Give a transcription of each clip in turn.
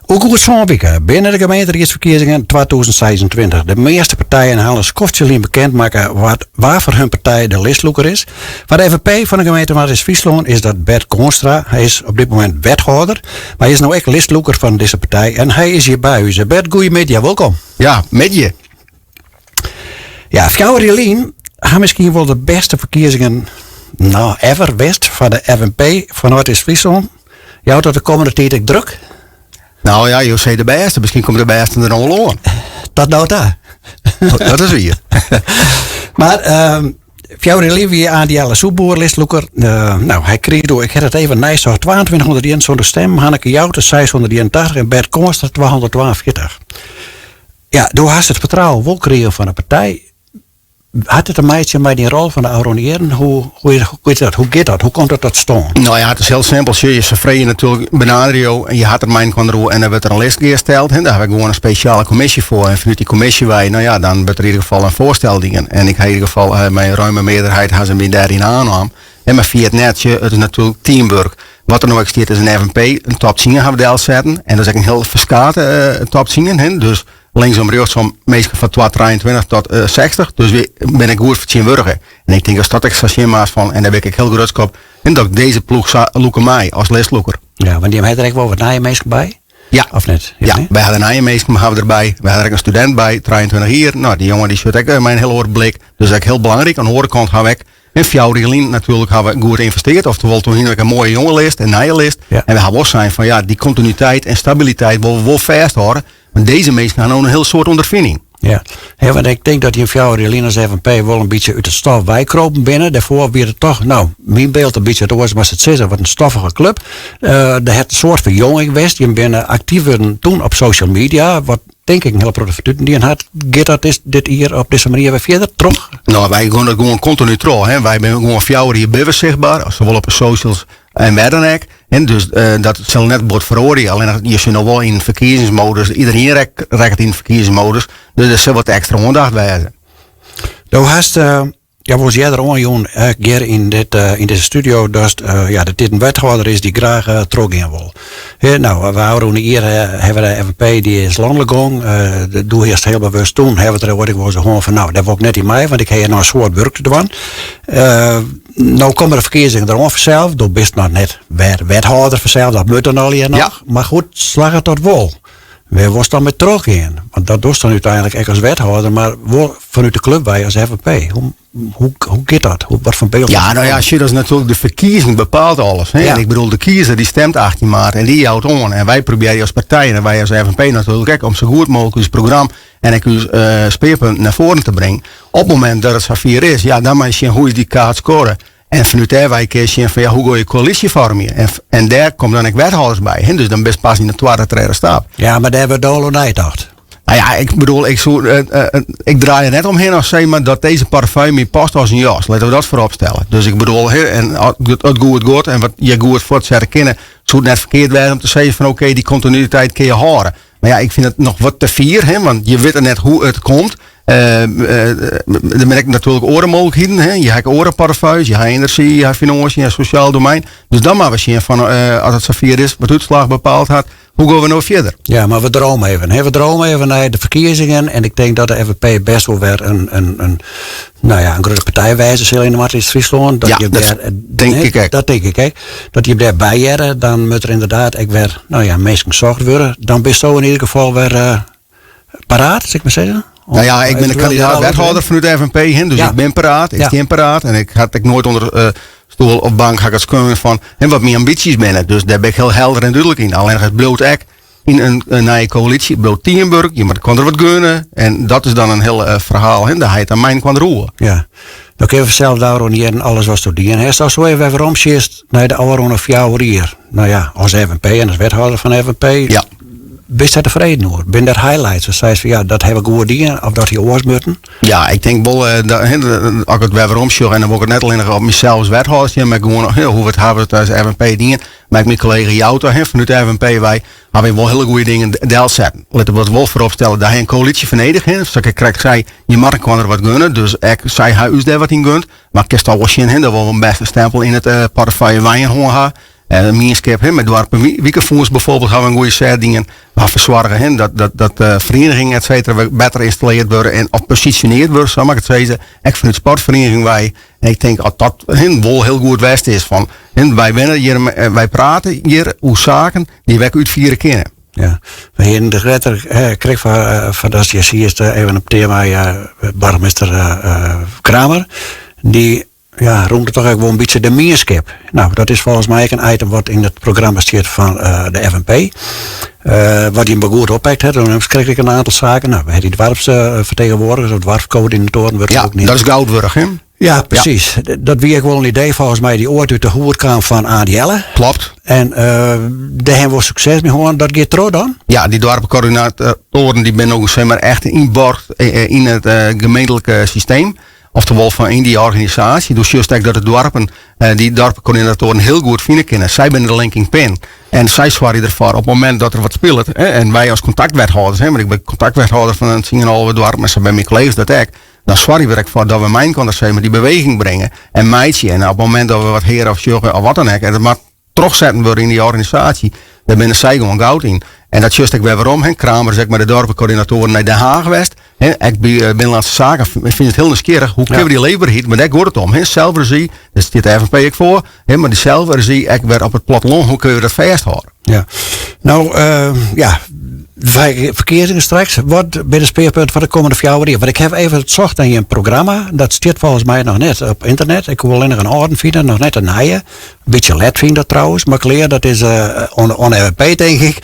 Oer goed sân wike binne de gemeenteriedsferkiezingen 2026. De measte partijen ha al in skoftsje lyn bekend makke wat wa foar hun partij de listlûker is. Foar de FNP fan de gemeente Noardeast-Fryslân is dat Bert Koornstra. Hy is op dit momint wethâlder, mar hy is no ek listlûker fan dizze partij en hy is hjir by ús. Bert, goeiemiddei, wolkom. Ja, middei. Ja, 4 jier lyn ha miskien wol de bêste ferkiezingen no, ever west foar de FNP fan Noardeast-Fryslân. Jout dat de kommende tiid ek druk? No ja, jo sizze de bêste. Miskien komt de bêste der noch wol oan. Dat no ta. Dat is wier. Mar 4 jier lyn wie Aant Jelle Soepboer listlûker. No, hy krige doe, ik ha it even neisocht, 2271 stimmen. Hanneke Jouta 681 en Bert Koornstra 242. Ja, do hast it fertrouwen wol krigen fan de partij. Hat it te meitsjen mei dyn rol fan de ôfrûne jierren? Hoe, hoe, hoe, is dat? Hoe giet dat? Hoe komt dat tot stân? No ja, it is hiel simpel. Sjoch, se freegje natuerlik, benaderje jo en je hat der mei inoar en dan wurdt der in list gearsteld. Dêr ha we gewoan in spesjale kommisje foar. En fanút dy kommisje wei, no ja, dan wurdt der yn ieder gefal in foarstel dien. En ik ha yn ieder gefal eh, mei in ruime mearderheid ha se my dêryn oannommen. En mar ferjit net, sjoch, it is natuerlik teamwurk. Wat der no ek stiet is in FNP, in top 10 ha we delsetten. En dat is ek in hiel ferskate eh, top 10. Hè? Dus linksom, rjochtsom, minsken fan 223 tot uh, 60. Dus wy binne goed fertsjintwurdige. En ik tink as dat ek sa sjen moatst fan, en dêr bin ik ek hiel grutsk op, en dat ik dizze ploech sa lûke mei as listlûker. Ja, want dy ha der ek wol wat nije minsken by? Ja. Of net? Ja, wy ha nije minsken ha we derby. Wy ha ek in studint by, 23 jier. No, dy jonge dy sjocht ek mei in hiel oar blik. Dus dat is ek hiel belangryk. Oan de oare kant ha we ek in 4 jier lyn natuerlik ha we goed ynvestearre. Oftewol, doe hiene we in moaie jonge list, in nije list. Ja. En we ha wol sein fan ja, dy kontinuïteit en stabiliteit wolle we wol fêsthâlde. Want dizze minsken ha no in hiel soad ûnderfining. Ja. Ja, want ik tink dat dy 4 jier lyn as FNP wol in bytsje út it stof weikropen binne. Dêrfoar wie it toch, no, myn byld in bytsje it oars, mar it sizze, wat in stoffige klup. Uh, der hat in soart ferjonging west. Jim binne aktyf wurden doe op social media, wat tink ik in hiel protte fertuten dien hat. Giet dat is, dit jier op dizze manier wer fierder troch? No, wy gean dat gewoan kontinu troch. Hè. Wy binne gewoan 4 jier binne we sichtber, sawol op de socials en wêr dan ek. En dus uh, dat sil net bot feroarje. Allinnich je sjogge no wol yn ferkiezingsmodus. Iderien rekket yn ferkiezingsmodus. Dus der sil wat ekstra oandacht wêze. Do hast uh, ja, wolris earder oanjûn, hjir yn, dit, uh, yn dizze studio, dat, uh, ja, dat dit in wethâlder is dy't graach uh, trochgean wol. He, no, we ôfrûne jier ha we de FNP, dy is lanlik gong. Uh, doe hast hiel bewust toen, ha we it der ek wol hân fan, no, dêr wol ik net yn mei, want ik ha hjir noch in soad wurk te dwaan. Uh, no komme de ferkiezingen deroan fansels. Do bist noch net wer wethâlder fansels, dat moat dan allegear noch. Ja. Mar goed, slagget dat wol? Wêr wolst dan mei trochgean? Want dat dochst dan úteinlik ek as wethâlder, mar wol fanút de klup wei as FNP. Hoe, hoe, hoe giet dat? Hoe, wat foar byld? Ja, no ja, sjoch, dat is natuerlik de ferkiezing bepaalt alles. Hè? Ja. En ik bedoel, de kiezer dy stimt 18 maart en dy jout oan. En wy probearje as partij en wy as FNP natuerlik ek om sa goed mooglik ús program en ek ús uh, spearpunten nei foaren te bringen. Op it momint dat it safier is, ja, dan moat je sjen hoe is dy kaart skoare. En fanút dêr wei kinst sjen fan ja, hoe gean je koälysje foarmje? En, en dêr komt dan ek wethâlders by. Hè? Dus dan bist pas yn de twadde, tredde stap. Ja, mar dêr wurdt al oer neitocht. No ja, ik bedoel, ik, soe, uh, uh, ik draai der net omhinne as sis mar dat dizze portefeuille my past as in jas. Litte we dat foarop stelle. Dus ik bedoel, hè, en as it goed giet en wat je goed fuortsette kinne, soe it net ferkeard wêze om te sizzen fan oké, dy kontinuïteit kinne je hâlde. Mar ja, ik fyn it noch wat te fier, hè, want je witte net hoe't it komt. Uh, uh, der binne ek natuerlik oare mooglikheden. Hè. Je ha oare portefeuilles, je ha enerzjy, je ha finânsjes, je ha sosjaal domein. Dus dan moatte we sjen fan uh, as it safier is, wat de útslach bepaald hat, hoe gean we no fierder? Ja, mar we dreame even. Hè? We dreame even nei de ferkiezingen. En ik tink dat de FNP bêst wol wer in, in, no ja, in grutte partij wêze sil yn Noardeast-Fryslân. Dat ja, je dat tink ik ek. Dat tink ik ek. Dat je dêrby hearre, dan moat der ynderdaad ek wer no ja, minsken socht wurde. Dan bisto yn ieder gefal wer uh, paraat, sil ik mar sizze. No ja, ik bin de kandidaat wethâlder fanút de FNP, hè, dus Ja. ik bin paraat, ik Ja. stean paraat en ik ha ek noait ûnder uh, stoel of bank ha ik it skreaun fan hè, wat myn ambysjes binne. Dus dêr bin ik hiel helder en dúdlik yn. Allinnich it bliuwt ek yn in nije koälysje, it bliuwt teamwurk, je moatte elkoar wat gunne en dat is dan in hiel uh, ferhaal. Hè. Dêr ha je it oan mei-inoar oer. Ja. Dan kinne we fansels dêroer hearren alles watsto dien hast. Ast so even wer weromsjochst nei de ôfrûne 4 jier. No ja, as FNP en as wethâlder fan FNP. Ja. Bist dêr tefreden oer? Binne der highlights? Datst seist fan ja, dat ha we goed dien of dat hie oars moatten? Ja, ik tink wol, uh, dat, as ik it wer weromsjoch en dan wol ik it net allinnich op mysels as wethâlder sjen, mar gewoan hoe we it hawwe as FNP dien. Mar ek myn kollega Jouta hè, fanút de FNP wei ha we wol hiele goede dingen delsetten. Litte we it wol foarop stelle, dêr ha in koälysje foar nedich. Hè. Sa't ik krekt sei, je moatte elkoar wat gunne. Dus ek sy ha ús dêr wat yn gund. Mar kinst al wol sjen, hè, dat we wol in bêste stempel yn it uh, portefeuille wenjen hân ha. En mienskip, hè, mei doarpen Wikefûns bijvoorbeeld hawwe we in goede set dien. We hawwe fersoarge hè, dat ferienigingen et cetera better ynstallearre wurde en of posisjonearre wurde, sa moat ik it sizze. Ek fanút sportferieniging wei. En ik tink dat dat hè, wol hiel goed west is. Fan, hè, wy binne hjir, wy prate hjir oer saken dy't wy ek útfiere kinne. Ja, we hienen de letter krekt foar dat je siest even in petear mei boargemaster Kramer. Dy ja, roemt toch ek wol in bytsje de mienskip. Nou, dat is folgens my ek in item wat yn it programma stiet fan de FNP. Wat hy goed oppakt hat. Dan kreeg ik in oantal saken. Nou, we ha dy doarpsfertegenwoordigers of doarpskoördinatoaren wurdt Ja, ek neamd. dat is goud wurdich, hè? Ja, presys. Dat wie ek wol in idee folgens my dy't oait út de hoed kaam fan Aant Jelle. Kloppet. En dêr hawwe we wol sukses mei hân. Dat giet troch dan? Ja, dy doarpkoördinatoaren dy binne ook zeg maar, echt ynboard yn it gemeentlike systeem. Oftewol fan yn dy organisaasje. Dus sjochst ek dat de doarpen dy doarpkoördinatoaren hiel goed fine kinne. Sy binne de linking pin. En sy soargje derfoar op it momint dat der wat spilet. Hè, en wy as kontaktwethâlders, hè, want ik bin kontaktwethâlder fan in 10,5 doarp, mar sa binne myn kollega's dat ek. Dan soargje we der ek foar dat we mei-inoar zeg maar, dy beweging bringe en meitsje. En op it momint dat we wat heare of sjogge of wat dan ek, en dat moat trochsetten wurde yn dy organisaasje, dêr binne sy gewoan goud yn. En dat sjochst ek wer werom. Hè. Kramer is ek mei de doarpkoördinatoaren nei Den Haag west. Hè. Ek by Binnenlandse Zaken fyn it hiel nijsgjirrich. Hoe kinne we dy leefberheid, mar dêr giet it om. Hè. Selfregie, dêr stiet de FNP ek foar. Hè, mar dy selfregie ek wer op it plattelân, hoe kinne we dat fêsthâlde? Ja. Nou, ja, ferkiezingen straks. Wat binne de spearpunten foar de kommende 4 jier? Want ik ha even socht nei in programma. Dat stiet folgens my noch net op ynternet. Ik koe allinnich in âlden fine, noch net in nije. Bytsje let fyn ik dat trouwens, mar klear, dat is oan de FNP tink ik.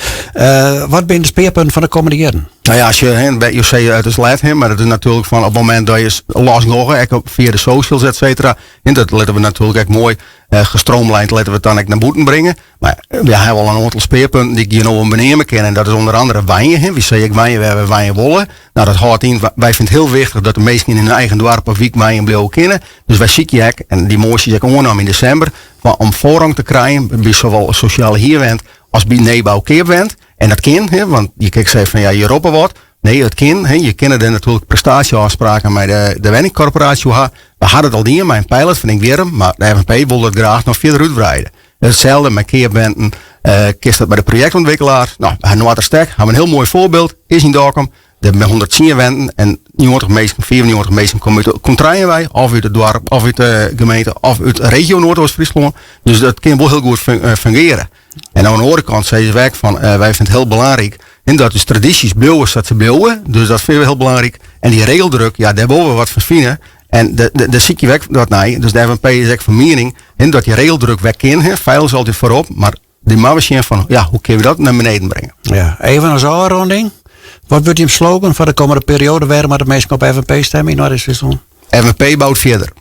Wat binne de spearpunten fan de kommende jierren? Nou ja, as je, hè, je sizze it is let, hè, mar it is natuerlik fan op it momint dat je los dogge, ek op, fia de socials, et cetera, hè, dat litte we natuerlik ek moai gestroomlijnd, litte we it dan ek nei bûten bringe. Mar we hawwe al in oantal spearpunten dy't ik hjir no wol beneame kin. En dat is ûnder oare wenje. Hè. Wy sizze ek wenje wêr't we wenje wolle. Nou, dat hâldt yn, wy fine it hiel wichtich dat de minsken yn hun eigen doarp of wyk wenjen bliuwe kinne. Dus wy sykje ek, en dy moasje is ek oannommen yn desimber, om foarrang te krijen by sawol sosjale hierwent as by nijbou keapwent. En dat kin, hè, want je kinne sizze fan ja, je roppe wat. Nee, it kin. Hè. Je kinne der natuerlik prestaasjeôfspraken mei de wenningkorporaasje oer ha. We ha it al dien mei in pilot fan Ingwierrum, mar de FNP wol dat graach noch fierder útwreide. Itselde mei keapwenten, kinst dat by de projektûntwikkelaar. Nou, we ha Noarderstek, ha we in hiel moai foarbyld, is yn Dokkum. Dêr binne 110 wenten en 90 minsken, 95 minsken komme út de kontreien wei, of út it doarp, of út de gemeente, of út de regio Noardeast-Fryslân. Dus dat kin wol hiel goed fungearje. En oan de oare kant sizze we ek fan, wy fine it hiel belangryk dat ús tradysjes bliuwe sa't se bliuwe. Dus dat fine we hiel belangryk. En dy regeldruk, ja, dêr wolle we wat fan fine. En dêr sykje we ek wat nei. Dus de FNP is ek fan miening dat dy regeldruk wer kin. Hè. Feilich is altyd foarop, mar dy moatte we sjen fan, ja, hoe kinne we dat nei beneden bringe. Ja, even as ôfrûning. Wat wurdt jim slogan foar de kommende perioade? Wêrom moatte minsken op FNP stimme yn Noardeast-Fryslân? FNP bout fierder.